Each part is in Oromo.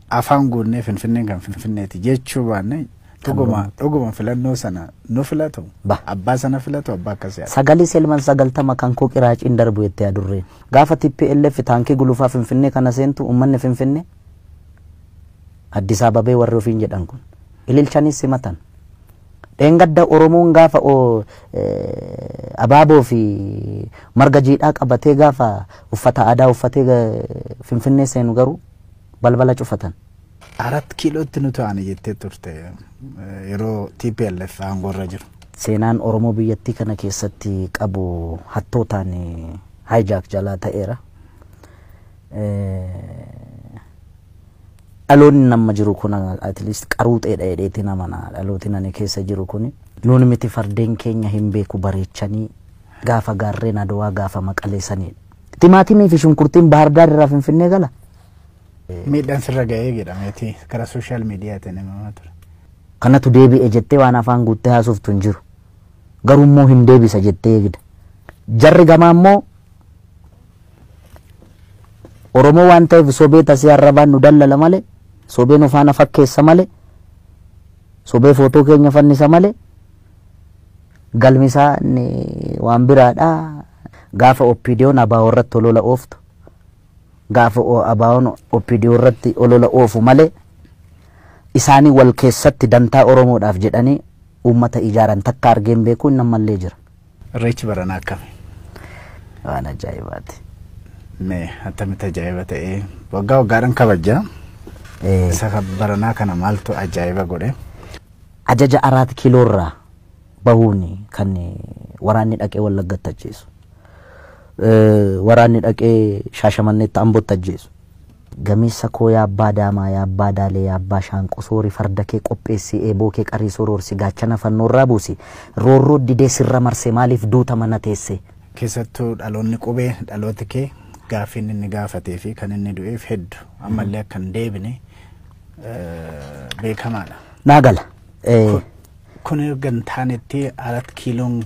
Afaan guunnee Finfinneen kan Finfinneeti jechuu baanne dhuguma filannoo sana nu filatu. Abbaa sana filatu abbaa akkas yaada. Sagalee selman 90 kan koo qiraaciin darbu jettee adurreen. Gaafa TPLF taankii gulufaa Finfinnee kana seentu uummanni Finfinnee Addis Ababee warri ofiin jedhan kun ililchanis simatan. Dheengadda Oromoon gaafa abaaboo fi marga jiidhaa qabatee gaafa uffata aadaa uffatee Finfinnee seenu garuu balbala cufatan. 4 kiilootti nu ta'ani jettee turte yeroo TPLF aangoorra jiru. Seenaan Oromoo biyyattii kana keessatti qabu hattootaan hijack jalaa ta'eera. Dhaloonni nama jiru kun at least qaruuxeedha jedheetti nama na dhalooti nani keessa jiru kun nuun miti fardeen keenya hin beeku bareechanii gaafa gaarreen Adawaa gaafa maqaleessanidha. Timaatimii fi shunkurtiin Bahar Daar irraa Finfinnee gala. Miidhaan sirra ga'ee jedhameeti karaa sooshaal miidiyaatiin himamaa ture. Kanatu deebi'e jettee waan afaan guuttee haasoftu hin jiru. Garuu immoo hin deebisa jettee eegda. Jarri gamaa immoo Oromoo waan ta'eef sobee tasii arrabaan nu dallala malee, sobee nu faana fakkeessa malee, sobee footoo keenya fannisa malee, galmi isaa waan biraadha. Gaafa OPDO'n ABO irratti olola ooftu, gaafa ABO'n OPDO irratti olola oofu malee, isaanii wal keessatti dantaa Oromoodhaaf jedhanii uummata ijaaran takka argeen beeku inni ammallee jira. Irreechi baranaa akkami? Waan ajaa'ibaati. Mee attamitti ajaa'iba ta'ee waggaa waggaadhaan kabajaa. Isa baranaa kana maaltu ajaa'iba godhe? Ajaja 4 kiiloorraa bahuun kan waraanni dhaqee Wallaggatti ajjeesu. Waraanni dhaqee Shaashamanneetti Ambootti ajjeesu. Gameessa koo yaa abbaa daamaa yaa abbaa daalee yaa abbaa shaanqoo soori farda kee qopheessi eeboo kee qarii soroorsi gaachana fannoorraa buusi roorroo didee sirra marse maaliif duuta mana teesse. Keessattuu dhaloonni qubee dhalooti kee gaaffiin inni gaafatee fi kan inni du'eef hedduu ammallee akka hin deebine beekamaadha. Naa gala. Kun erga hin taanetti 4 kiiloon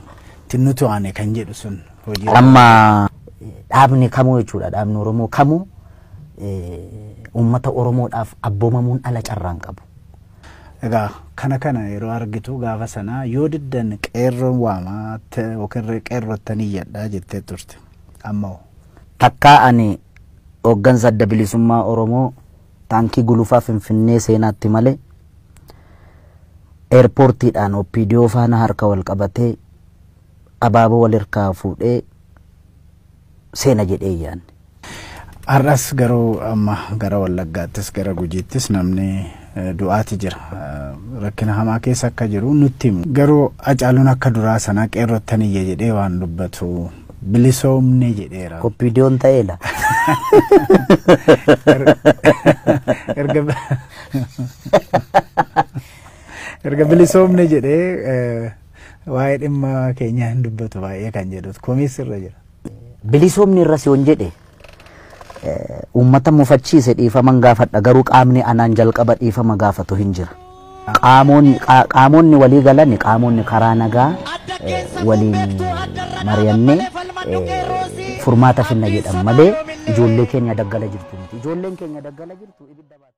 nuti waane kan jedhu sun hojii. Amma dhaabni kamuu jechuudha dhaabni Oromoo kamuu uummata Oromoodhaaf abboomamuun ala carraan qabu. Egaa kana yeroo argitu gaafa sanaa yoo diddan qeerroon waamaa yookiin qeerrottanii iyyadhaa jettee turte. Amma hoo? Takkaa ani hooggansa adda bilisummaa Oromoo taankii gulufaa Finfinnee seenaatti malee eerpoortiidhaan OPDO faana harka wal qabatee abaaboo wal harkaa fuudhee seena jedhee yaadne. Har'as garuu amma gara Wallaggaattis gara Gujiittis namni du'aati jira. Rakkina hamaa keessa akka jiru nutti himu. Garuu Hacaaluun akka duraa sanaa qeerrottan iyya jedhee waan dubbatu bilisoomne jedheera. OPDO'n ta'eela. Erga bilisoomne jedhee waa'ee dhimma keenyaa hin dubbatu baay'ee kan jedhutu komiis irra jira. Bilisoomni irra si hon jedhe uummata mufachiise dhiifaman gaafadha garuu qaamni anaan jalqaba dhiifama gaafatu hin jira. Qaamonni walii galan qaamonni karaa nagaa waliin mari'annee furmaata finna jedhan malee ijoollee keenya daggala jirtu miti. Ijoolleen keenya daggala jirtu ibidda baatu.